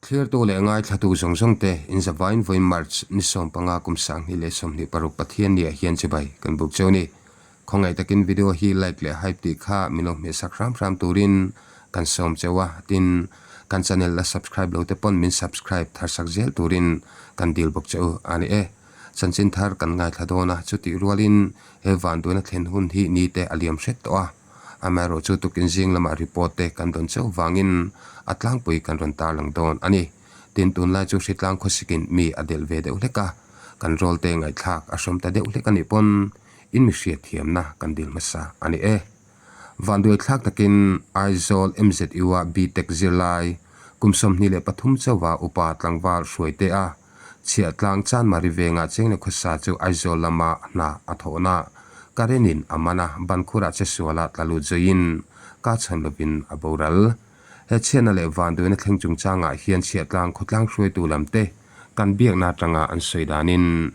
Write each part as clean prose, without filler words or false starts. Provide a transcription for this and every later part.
Thlirtu leh ngaithlatu zawng zawng te in zavain vawiin March ni 15 kum 2026 Pathian ni ah hian chibai kan buk cheu ni. Khawngaih takin video hi like leh hype tih kha min lo hmehsak hram hram turin kan sawm cheu a, tin kan channel la subscribe lo te pawn min subscribe thar sak zel turin kan dil bawk cheu a ni e. Chanchin thar kan ngaithla dawn a, chutih rualin he vanduaina thlen hun hi ni te a liam hret tawh a. Amaherawhchu tukin zing lamah report te kan dawn chauh vangin a tlangpui kan rawn tarlang dawn a ni. Tin, tunlai chu hritlang khawsikin mi a delh ve deuh hlek a, kan rawl te ngaihthlak a hrawm ta deuh hlek a nih pawn in mi hriatthiamna kan dil hmasa a ni e. Vanduaithlak takin Aizawl MZU-a B-Tech zirlai kum 23 chauha upa tlangval hruaite a, Chhiahtlang Chanmari vengah Chengle khawsa chu Aizawl lama hna a thawhna Karen-in a man a, bankhurah chesuala tla lut zuiin ka chhawn lovin a boral. He chhiatna leh vanduaina thleng chungchangah hian Chhiahtlang khawtlang hruaitu lamte kan biakna atanga an sawi danin,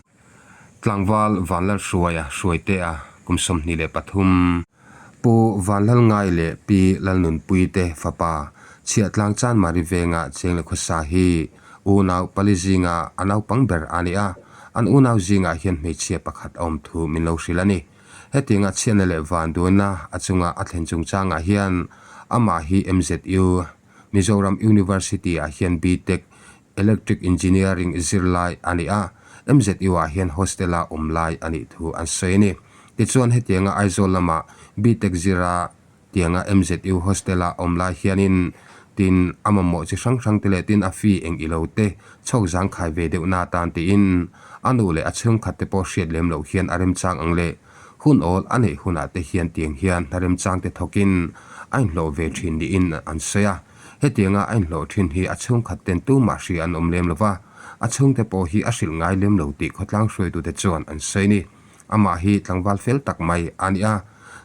Tlangval Vanlalhruaia Hruaitea kum 23, Pu Vanlalngai leh Pi Lalnunpui te fapa Chhiahtlang Chanmari venga Chengle khawsa hi unau pali zinga a naupang ber a ni a, an unau zingah hian hmeichhia pakhat a awm thu min lo hrilh a ni. Hetianga chhiatna leh vanduaina a chunga a thlen chungchangah hian amah hi MZU, Mizoram University-ah hian B-Tech Electric Engineering zirlai a ni a, MZU-ah hian hostel-a awm lai a nih thu an sawi a ni. Tichuan hetianga Aizawl lama B-Tech zira tianga MZU hostel-a awm lai hianin tin a mamawh chi hrang hrang te leh tin a fee eng ilo te chhawk zangkhai ve deuh na atan tiin a nu leh a chhungkhat te pawh hriat lem loh hian a remchang ang leh hun awl a neih hunah te hian tiang hian hna remchang te thawkin a inhlawh ve thin niin an sawi a. Hetianga a inhlawh thin hi a chhungkhat ten tumah hria an awm lem lo va, a chhungte pawh hi a hrilh ngai lem lo tih khawtlang hruaitute chuan an sawi a ni. Amah hi tlangval fel tak mai a ni a,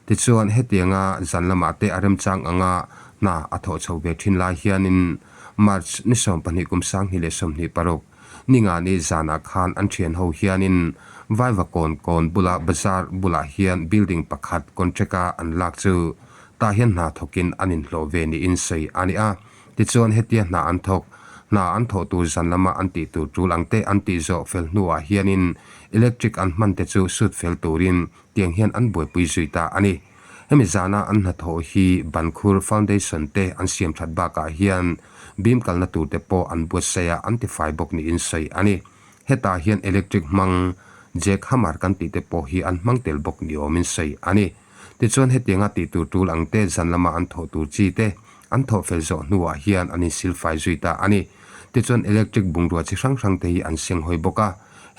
tichuan hetianga zan lamah te a remchang anga hna a thawh chho ve thin lai hianin March ni 12 kum 2026 ningani zanah khan an thian ho hianin Vaivakawn kawn bula bazar bulah hian building pakhat contract a an lak chu Tah hian hna thawkin an inhlawh ve niin sawi a ni a. Tichuan hetia hna an thawk, hna an thawh tur zan lama an tih tur tul ang te an tih zawh fel hnuah hianin electric an hman te chu sut fel turin tiang hian an buaipui zui ta a ni. Hemi zana an hnathawh hi Bankhur Foundation te an siam that bakah hian bim kalna tur te pawh an buatsaih a an tifai bawk niin sawi a ni. Hetah hian electric hmang jack hammer kan tih te pawh hi an hmang tel bawk ni awmin sawi a ni. Tichuan hetianga tih tur tul ang te zan lama an thawh tur chi te an thawh fel zawh hnuah hian an insilfai zui ta a ni. Tichuan electric bungrua chi hrang hrang te hi an seng hawi bawk a.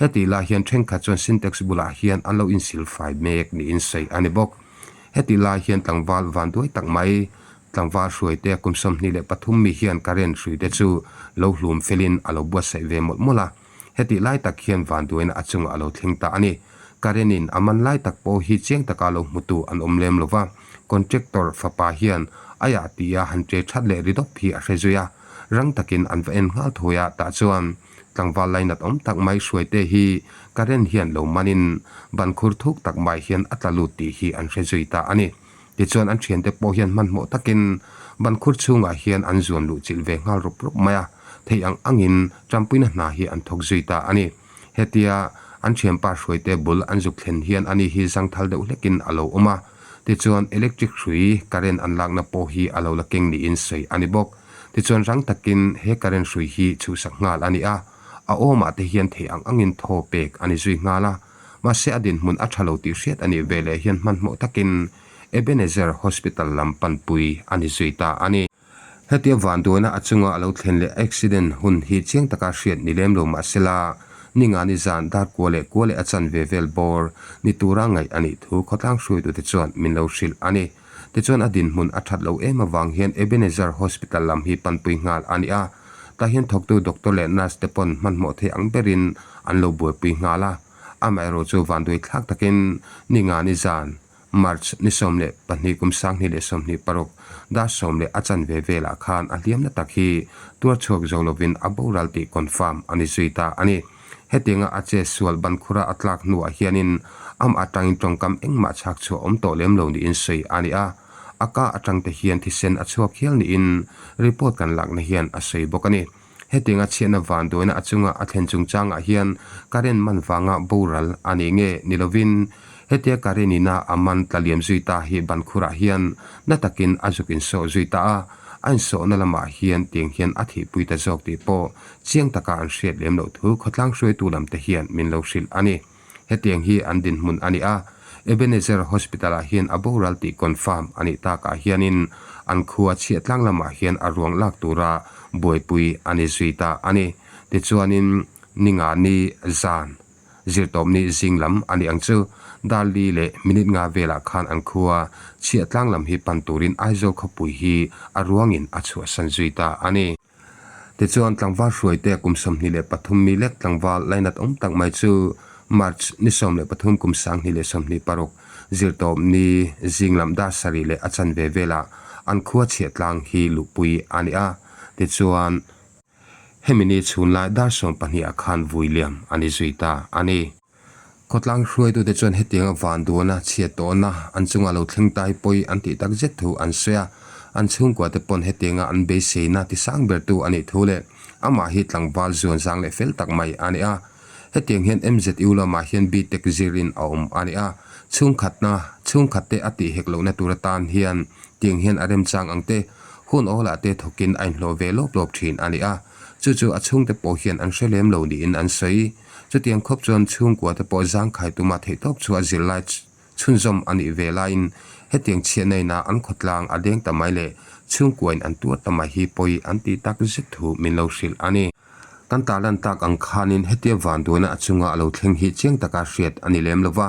Hetih lai hian thenkhat chuan Sintex bulah hian an lo insilfai mek niin sawi a ni bawk. Hetih lai hian tlangval vanduai tak mai tlangval hruaite kum 23 mi hian current hruite chu lo hlum felin a lo buatsaih ve mawlh mawlh a. Hetih lai tak hian vanduaina a chungah a lo thleng ta a ni. Karen-in a man lai tak pawh hi chiang taka lo hmutu an awm lem lo va, contractor fapa hian a yah tia han ṭe ṭhat leh ri dawp hi a hre zui a. Rang takin an va en nghal thawi a, tah chuan tlangval lainat awm tak mai hruaite hi Karen hian lo manin bankhur thuk tak mai hian a tla lut tih hi an hre zui ta a ni. Tichuan an thiante pawh hian hmanhmawh takin bankhur chhungah hian an zuan luh chilh ve nghal rup rup mai a, theih ang angin tanpuina hna hi an thawk zui ta a ni. Hetia an thianpa hruaite bul an zuk thlen hian ani hi zangthal deuh hlekin a lo awm a, tichuan electric hrui current an lakna pawh hi a lo la keng niin sawi a ni bawk. Tichuan rang takin he current hrui hi chhuhsak nghal a ni a, a awmah te hian theih ang angin thaw pek a ni zui nghal a. Mahse a dinhmun a tha lo tih hriat a nih veleh hian hmanhmawh takin Ebenezer Hospital lam panpui a ni zui ta a ni. Hetia vanduaina a chunga a lo thlen leh accident hun hi chiang taka hriat ni lem lo mahsela ningani zan dar kua leh kua leh a chanve vel bawr ni tura ngaih a nih thu khawtlang hruaitute chuan min lo hrilh a ni. Tichuan a dinhmun a that lo em avang hian Ebenezer Hospital lam hi panpui nghal a ni a, tah hian thawktu doctor leh nurse te pawn hmanhmawh thei ang berin an lo buaipui nghal a. Amaherawh chu vanduai thlak takin ningani zan, March ni 12 kum 2026, dar 10 leh a chanve velah khan a hliamna tak hi tuar chhuak zo lovin a boral tih confirm a ni zui ta a ni. Hetianga a che sual bankhura a tlak hnuah hianin am atangin tawngkam engmah chhak chhuah awm tawh lem lo niin sawi a ni a, a ka atangte hian thisen a chhuak hial niin report kan lakna hian a sawi bawk a ni. Hetianga chhiatna vanduaina a chunga a thlen chungchangah hian current man vanga boral a ni nge ni lovin hetia current ina a man tla liam zui ta hi bankhurah hian na takin a zuk insawh zui ta a, a insawhna lamah hian tiang hian a thihpui ta zawk tih pawh chiang taka an hriat lem loh thu khawtlang hruaitu lamte hian min lo hrilh a ni. Hetiang hi an dinhmun a ni a, Ebenezer Hospital-ah hian a boral tih confirm a nih takah hianin an khua chhiah tlang lamah hian a ruang lak tura buaipui a ni zui ta a ni. Tichuanin ninga ni zan zirtawpni zing lam a ni ang chu Darli leh minute nga velah khan an khua chhiah tlang lam hi pan turin Aizawl khawpui hi a ruangin a chhuahsan zui ta a ni. Tichuan, tlangval hruaite kum 23 mi lek tlangval lainat awm tak mai chu March ni 13 kum 2026 zirtawp ni zing lam dar sarih leh a chanve velah an khua chhiah tlang hi luhpui a ni a. Tichuan, hemi ni chhunlai dar 12 ah khan vui liam a ni zui ta a ni. Khawtlang hruaitute chuan hetianga vanduana chhiat tawhna an chunga lo thleng tai pawi an tih tak zet thu an sawi a, an chhungkuate pawn hetianga an beiseina tisang bertu a nih thu leh amah hi tlangval zuan zang leh fel tak mai a ni a. Hetiang hian MZU lamah hian BTech zirin a awm a ni a, chhungkhatna chhungkhatte a tih hek lohna tur atan hian tiang hian a remchang ang te hun awlah te thawkin a inhlawh ve lawp lawp thin a ni a, chu chu a chhungte pawh hian an hre lem lo niin an sawi. Chutiang khawp chuan chhungkua te pawh zangkhai tuma theihtawp chu a zirlai chhunzawm a nih ve laiin hetiang chhiatna ina an khawtlang a deng ta mai leh chhungkuain an tuar ta mai hi pawi an tih tak zet thu min lo hrilh a ni. Kan tarlan tak ang khanin hetia vanduaina a chunga a lo thleng hi chiang taka hriat a ni lem lo va,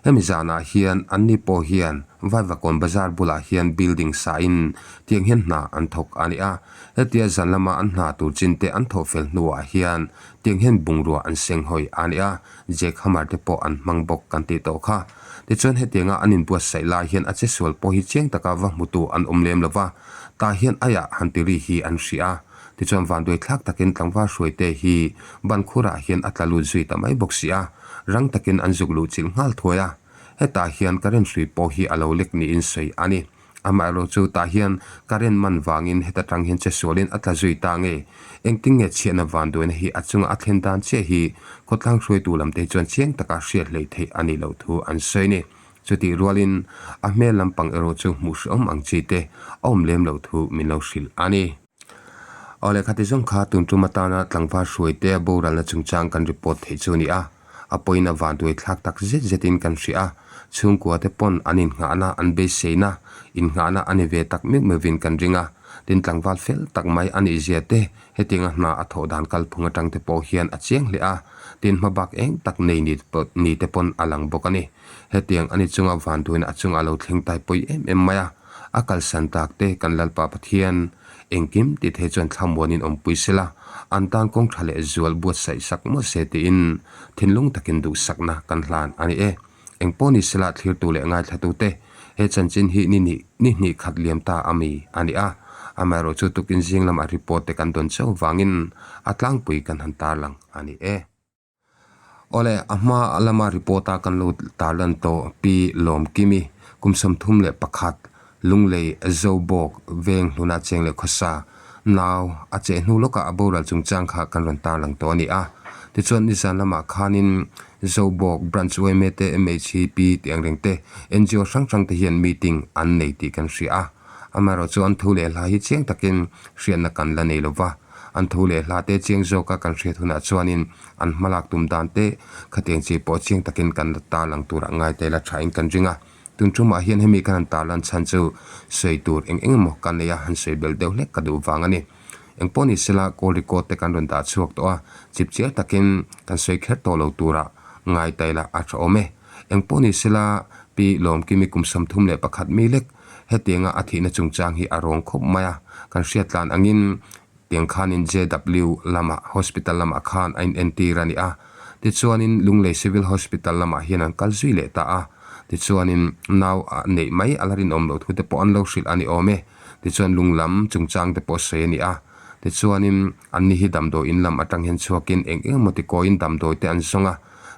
hemi zanah hian anni pawh hian Vaivakawn bazar bulah hian building sain tiang hian hna an thawk a ni a, hetia zan lama an hna tur chin te an thawh fel hnuah hian Tiang hian bungrua an seng hawi a ni a, Jack Hammer te pawh an hmang bawk kan tih tawh kha. Tichuan hetianga an inbuatsaih lai hian a chesual pawh hi chiang taka va hmutu an awm lem lo va, tah hian aiah han ti ri hi an hria a. Tichuan vanduai thlak takin tlangval hruaite hi ban khurah hian a tla lut zui ta mai bawk si a, rang takin an zuk luh chilh nghal thuai a. Hetah hian current hrui pawh hi a lo lek niin sawi a ni. Amaherawh chu tah hian current man vangin heta tang hian chesualin a tla zui ta nge? Engtin nge chhiatna vanduaina hi a chunga a thlen dan chiah hi khawtlang hruaitu lamte hi chuan chiang taka hriat hleih theih a nih loh thu an sawi a ni. Chutih rualin a hmel lampang erawh chu hmuh hrehawm ang chi te a awm lem loh thu min lo hrilh a ni. Aw lehkha ti zawng kha tun tum atana tlangval hruaite boralna chungchang kan report theih chu a ni a, a pawhin a vanduai thlak tak zet zetin kan hria a, chhungkua te pawn an innghahna an beiseina innghahna a ni ve tak meuh meuhvin kan ring a, tin tlangval fel tak mai a nih zia te hetianga hna a thawh dan kalphung atang te pawh hian a chiang hle a, tin hmabak eng tak nei ni te pawn a lang bawk a ni. Hetiang a ni chunga vanduaina a chunga a lo thleng tai pawi em em mai a, a kalsan tak te kan Lalpa Pathian engkim ti thei chuan thlamuanin awmpui sela, an tan kawng tha leh zual buatsaih sak maw se tiin thinlung takin duhsakna kan hlan a ni e. Engpawh ni sela thlirtu leh ngaithlatute he chanchin hi ni hnih ni hnih khat liam ta a mi a ni a, amaherawh chu tukin zing lamah report te kan dawn chauh vangin a tlangpui kan han tarlang a ni e. Awle, a hma lama report a kan lo tarlan tawh Pi Lawmkimi, kum 31, Lunglei Zobawk veng hluna cheng leh khawsa, nau a cheh hnu lawkah a boral chungchang kha kan rawn tarlang tawh a ni a. Tichuan nizan lamah khanin Zobawk Branch yma te, MHEP tih ang reng te, NGO hrang hrang te hian meeting an nei tih kan hria a. Amaherawh chu an thu leh hla hi chiang takin hriatna kan la nei lova. An tho leh hla te chiang zawka kan hriat hunah chuanin an hmalak tum dan te khatiang chi pawh chiang takin kan la tarlang turah ngai te la thain kan ring a. Tun tumah hian hemi kan han tarlan chhan chu sawi tur eng eng emaw ka nei a, han sawi belh deuh hlek ka duh vang a ni. Eng pawh ni sela call record te kan rawn dah chhuak tawh a, chip chiar takin kan sawi kher tawh lo turah ngai ta ila a tha awm e. Eng pawh ni sela Pi Lawmkimi kum 31 mi lek Hetianga a thihna chungchang hi a rawng khawp mai a, kan hriat tlan angin tiang khanin JW lamah hospital lamah khan a inentir a ni a. Tichuanin Lunglei Civil Hospital lamah hian an kal zui leh ta a. Tichuanin nau a neih mai a la rinawm loh thu te pawh an lo hrilh a ni awm e. Tichuan lung lam chungchang te pawh sawi a ni a. Tichuanin anni hi damdawi in lam atang hian chhuakin eng eng emaw tikawiin damdawi te an zawng a.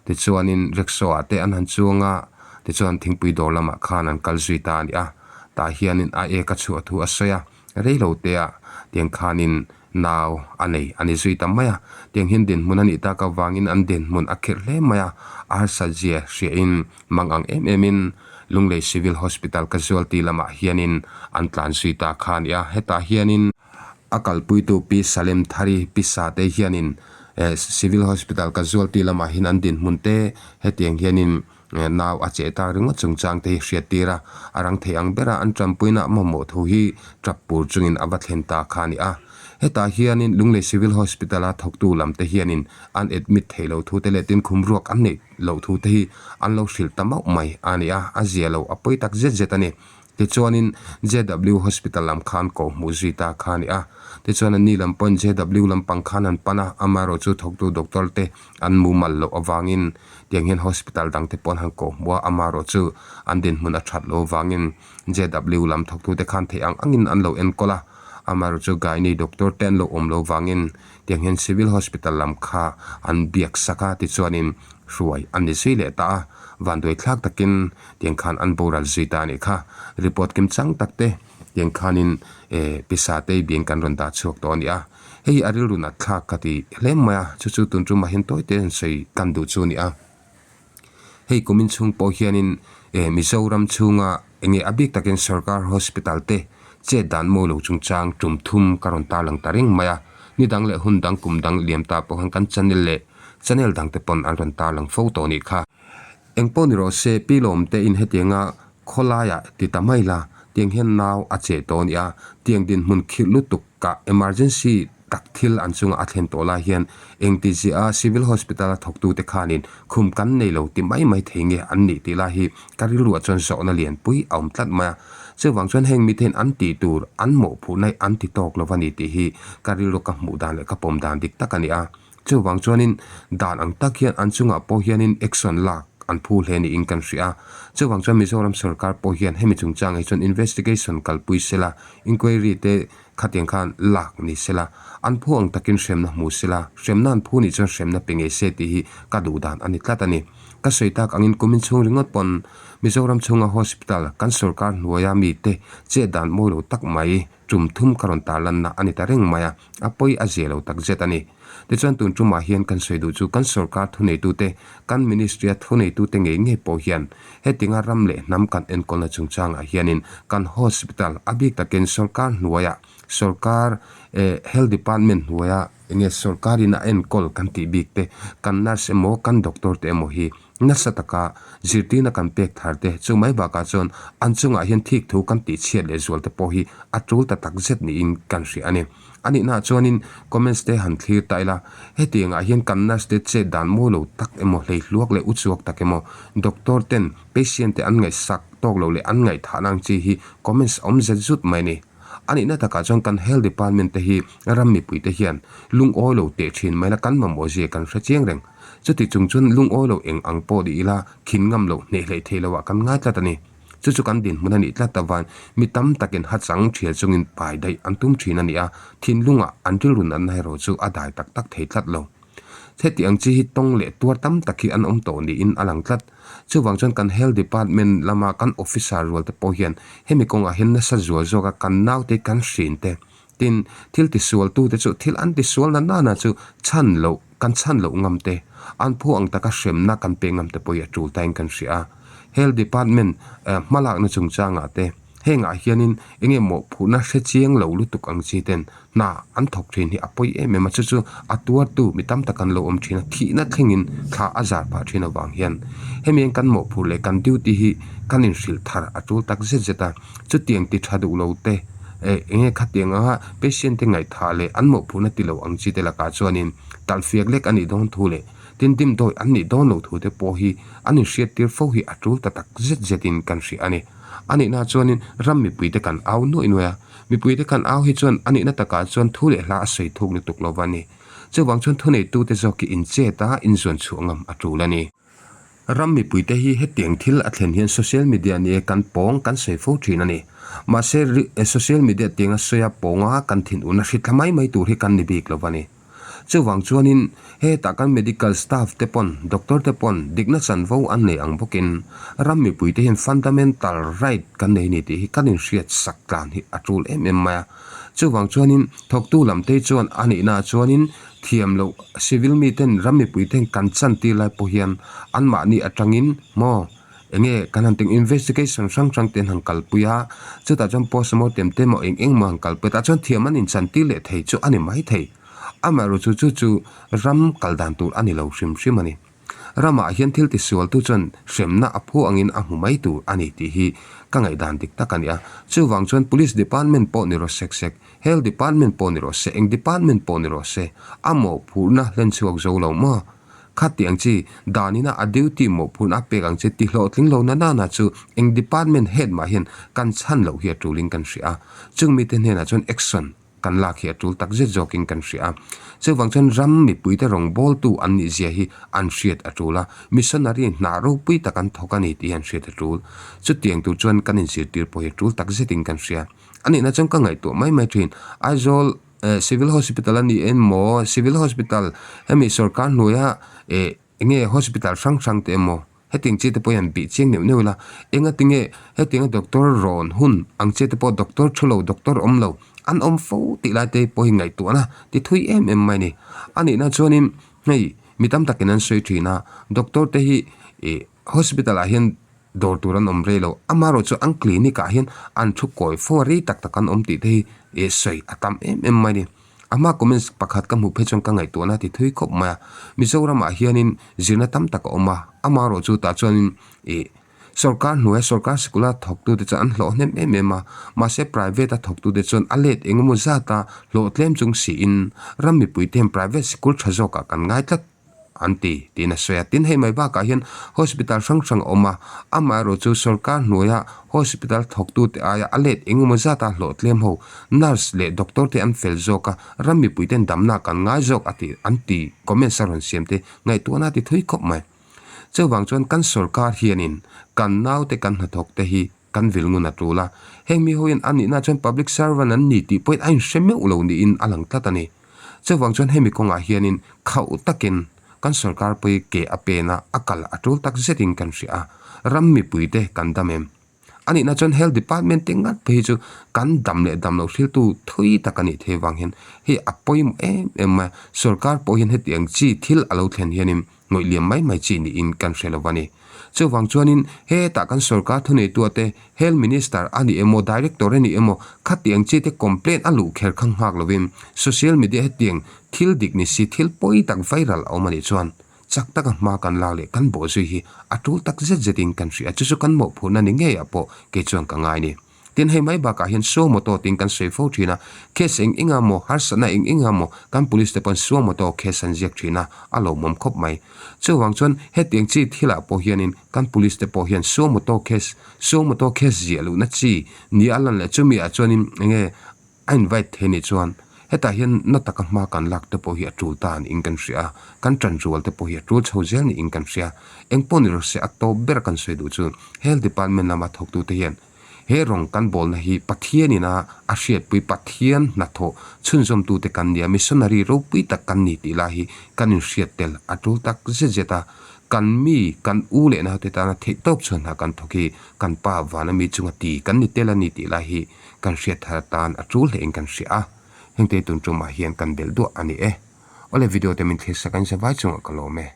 Tichuanin rickshaw ah te an han chuang a, tichuan thingpui dawr lamah khan an kal zui ta a ni a. Tah hianin a ek a chhuah thu a sawi a, rei lo te ah tiang khanin Nau a nei a ni zui ta mai a, tiang hian dinhmun a nih tak avangin an dinhmun a khirh hle mai a, a harsat zia hriahin mang ang em emin Lunglei Civil Hospital Casualty lamah hianin an tlan zui ta kha a ni a, hetah hianin a kalpuitu Pi Salem Thari Pi Sate hianin Civil Hospital Casualty lamah hian an dinhmun te hetiang hianin Nau a cheh tak ringawt chungchang te hi hriat tir a, a rang thei ang bera an tanpuina mamawh thu hi tap pur chungin a va thlen ta kha a ni a. Hetah hianin Lunglei Civil Hospital-a thawktu lam te hianin an admit theih loh thu te leh tinkhum ruak an neih loh thu te hi an lo hrilh ta mauh mai a ni a, a zia lo a pawi tak zet zet a ni. Tichuanin JW Hospital lam khan koh hmuh zui ta kha a ni a. Tichuan an ni lam pawhin JW lampang khan an pan a, amaherawhchu thawktu doctor te an mumal loh avangin tiang hian hospital dang te pawh an han koh hmuh a, amaherawhchu an dinhmun a that loh avangin JW lam thawktu te khan theih ang angin an lo enkawl a, amaherawhchu gynae doctor te an lo awm loh avangin tiang hian civil hospital lam kha an biak sak a, tichuanin hruai an ni zui leh ta a, vanduai thlak takin tiang khan an boral zui ta a nih kha. Report kim chang tak te tiang khanin eh pisa te biang kan rawn dah chhuak tawh a ni a, hei a rilru nat thlak ka ti hle mai a, chu chu tun tumah hian tawi te an sawi kan duh chu a ni a. Hei kumin chhung pawh hianin eh Mizoram chhunga enge a bik takin sorkar hospital te chet dan mawi lo chungchang tum thum ka rawn tarlang ta reng mai a, ni dang leh hun dang kum dang liam ta pawh khan kan channel leh channel dang te pawn an rawn tarlang fo tawh a nih kha. Eng pawh ni rawh se, Pi Lawm te in hetianga khawlaiah ti ta mai la, tiang hian nau a cheh tawh a nia, tiang dinhmun khirh lutuk kah emergency tak thil an chunga a thlen tawh lai hian engti ziah a civil hospital a thawktu te khanin khum kan nei lo ti mai mai thei nge an nih tih lai hi ka rilruah chuan zawhna lianpui a awm tlat mai a. Chuvang chuan heng miten an tih tur an mawhphurhna hi an ti tawk lo a ni tih hi ka rilru ka hmuh dan leh ka pawm dan dik tak a ni a. Chuvang chuanin dan ang tak hian an chungah pawh hianin action lak an phu hle niin kan hria a. Chuvang chuan Mizoram sorkar pawh hian hemi chungchangah hi chuan investigation kalpui sela, inquiry te khatiang khan lak ni sela, an phu ang takin hremna hmu sela, hremna an phu nih chuan hremna pe ngei se tih hi ka duh dan a ni tlat a ni. Ka sawi tak angin kumin chhung ringawt pawn Mizoram chhunga hospital kan sorkar hnuaia mite chet dan mawi lo tak mai tum thum ka rawn tarlanna a ni ta reng mai a, a pawi a zia lo takzet a ni. Tichuan tun tumah hian kan sawi duh chu kan sorkar thuneitute, kan ministry-a thuneitute ngei ngei pawh hian hetinga ram leh hnam kan enkawlna chungchangah hianin kan hospital a bik takin sorkar hnuaiah sorkar eh health department hnuaia enge sorkarin a enkawl kan tih bik te kan nurse emaw kan doctor te emaw hi Nasa taka zirtirna kan pek thar te chu mai bakah chuan an chungah hian thik thu kan tih chhiat leh zual te pawh hi a tul ta tak zet niin kan hria a ni. A nihnaah chuanin comments te han thlir ta ila, hetiangah hian kan nurse te chet dan mawi lo tak emaw hleihluak leh uchuak tak emaw doctor ten patient te an ngaihsak tawk lo leh an ngaihthahna ang chi hi comments awm zet zut mai a ni. A nihna takah chuan kan health department te hi ram mipui te hian lungawi lo teh thin mai la kan mamawh zia kan hre chiang reng. Chuti chung chuan lungawi lo eng ang pawh ni ila khin ngam loh hneh hleih theih loh ah kan ngai tlat a ni. Chu chu kan dinhmun a nih tlat avan mi tam takin hachang thial chungin pai daih an tum thin a ni a, thinlungah an rilru natna erawh chu a dai tak tak thei tlat lo. Heti ang chi hi tawng leh tuar tam tak hi an awm tawh niin a lang tlat. Chuvang chuan kan Health Department lama kan officer rual te pawh hian hemi kawngah hian nasa zual zawka kan naute kan hrin te Tin, thil tisualtute chu thil an tisual na nana chu chhan loh, kan chhan loh ngam te, an phu ang taka hremna kan pek ngam te pawh hi a tul tain kan hria a. Health Department hmalakna chungchangah te, hengah hianin eng nge mawhphurhna hre chiang lo lutuk ang chi ten hna an thawk thin hi a pawi em em a, chu chu a tuartu mi tam tak an lo awm thin a, thihna thlengin thla a zar phah thin avang hian hemi hian kan mawhphurh leh kan duty hi kan inhrilh thar a tul tak zet zet a. Chutiang ti tha duh lo te, eh eng nge khatiang anga patient te ngaihthah leh an mawhphurhna ti lo ang chi te lakah chuanin talhfiak lek a nih dawn thu leh tin dimdawi an nih dawn loh thu te pawh hi an inhriat tir fo hi a tul ta tak zet zetin kan hria a ni. A nihna chuanin ram mipui te kan au nuaih nuaih a, mipui te kan au hi chuan a nihna takah chuan thu leh hla a sawi thuk lutuk lo va ni. Chuvang chuan thuneitute zawk hi inchet a, inzuan chhuah ngam a tul a ni. Ram mipuite hi hetiang thil a thlen hian social media nia kan pawng kan sawi fo thin a ni. Mahse, social media tianga sawi a pawnga kan thinurna hri thla mai mai tur hi kan ni bik lo va ni. Chuvang chuanin hetah kan medical staff te pawn, doctor te pawn dikna chanvo an nei ang bawkin ram mipuite hian fundamental right kan nei ni tih hi kan inhriat sak tlan hi a tul em em mai a. Chuvang chuanin thawktu lam te chuan a nihnaah chuanin thiam loh civil miten ram mipui ten kan chantir lai pawh hian anmahni atangin maw enge kan han tih investigation hrang hrang te an han kalpui a, chutah chuan postmortem te emaw eng eng emaw an kalpui a tah chuan thiam an inchantir leh thei chu a ni maithei. Amaherawhchu chu chu ram kal dan tur a ni lo hrim hrim a ni. Ramah hian thil tisualtu chuan hremna a phu angin a hmu mai tur a ni tih hi ka ngaihdan dik tak a ni a. Chuvang chuan Police Department pawh ni rawh sek sek, Health Department pawh ni rawh se, eng Department pawh ni rawh se, a mawhphurhna hlen chhuak zo lo maw? Khati ang chi, danina a duty mawhphurhna a pek ang chi ti hlawhtling lo na nana chu eng Department head mah hian kan chhan loh hi a tulin kan hria a. Chung mite hnenah chuan action. Kan lak hi a tul tak zet zawkin kan hria a. Chuvang chuan ram mipuite rawngbawltu an nih zia hi an hriat a tul a, missionary hna ropui tak an thawk a ni tih hi an hriat a tul. Chutiang tur chuan kan inzirtir pawh hi a tul tak zetin kan hria. A nihna chuan ka ngaihtuah mai mai thin. Aizawl Civil Hospital a ni emaw, Civil Hospital hemi sorkar hnuaia eh Enge hospital hrang hrang te emaw hetiang chi te pawh hian bih chiang neuh neuh ila, enga tinge hetianga doctor rawn hun ang che te pawh doctor thu lo doctor awm lo an awm fo tih lai te pawh hi ngaihtuahna ti thui em em mai a ni. A nihna chuanin hei mi tam takin an sawi thin a, doctor te hi ih hospital ah hian dawr tur an awm rei lo, amaherawh chu an clinic ah hian an thu kawi fo a rei tak tak an awm tih te hi ih sawi a tam em em mai a ni. A hma comments pakhat ka hmuh phei chuan ka ngaihtuahna ti thui khawp mai a, Mizoramah hianin zirna tam tak a awm a, amaherawh chu tah chuanin ih sorkar hnuaia sorkar sikula thawktute chuan an hlawh hnem em em a, mahse private a thawktute chuan a let eng emaw zata hlawh tlem chung siin ram mipuite hian private sikul tha zawkah kan ngai tlat. An ti, tiin a sawi a. Tin, hei mai bakah hian hospital hrang hrang a awm a, amaherawhchu sorkar hnuaia hospital thawktute aia a let eng emaw zata hlawh tlem ho, nurse leh doctor te an fel zawk a, ram mipuiten damna kan ngai zawk a ti, an ti, comments a rawn siam te ngaihtuahna a ti thui khawp mai. Chuvang chuan kan sorkar hianin kan naute kan hnathawk te hi kan vil ngun a tul a, heng mi hoin a nihna chuan public servant an ni tih pawhin a inhre meuh lo niin a lang tlat a ni. Chuvang chuan hemi kawngah hianin khauh takin kan sorkar pawhi ke a pen a, a kal a tul tak zetin kan hria a, ram mipuite kan dam em? A nihna chuan Health Department te ngat phei hi chu kan dam leh dam loh hriltu thui tak a nih theih vang hian hei a pawimawh em em mai a, sorkar pawh hian hetiang chi thil a lo thlen hianin ngawih liam mai mai chi niin kan hre lo a ni. Chuvang chuanin hetah kan sorkar thuneitua te Health Minister a ni emaw Director a ni emaw khatiang chi te complaint a luh kher kha nghak lovin social media hetiang thil dik ni si thil pawi tak viral a awm a nih chuan chak taka hma kan lak leh kan bawhzui hi a tul tak zet zetin kan hria chu chu kan mawhphurhna ni ngeiah pawh kei chuan ka ngai ni. Tin, hei mai bakah hian suo moto tiin kan sawi fo thin a, case eng eng a maw, harsatna eng eng a maw, kan police te pawn suo moto case an ziak thin a, a lawmawm khawp mai. Chuvang chuan hetiang chi thilah pawh hianin kan police te pawh hian suo moto case, suo moto case ziah luhna chi nia a lan leh chumi ah chuanin eng nge a invite thei nih chuan hetah hian na taka hma kan lak te pawh hi a tul ta niin kan hria a, kan tanrual te pawh hi a tul chho zel niin kan hria. Engpawh ni rawh se a tawp ber kan sawi duh chu Health Department lama thawktute hian He rawng kan bawlna hi Pathianin a a hriatpui Pathian hnathawh chhunzawmtute kan nia, missionary ropui tak kan ni tih lai hi kan inhriat tel a tul tak zet zet a. Kan mi, kan u leh naute tana theihtawp chhuan hna kan thawk hi kan Pa vana mi chunga ti kan ni tel a ni tih lai hi kan hriat thar atan a tul hlein kan hria a. Hengte tun tumah hian kan belh duah a ni e. Awle video te min thlir sak a in zavai chungah ka lawm e.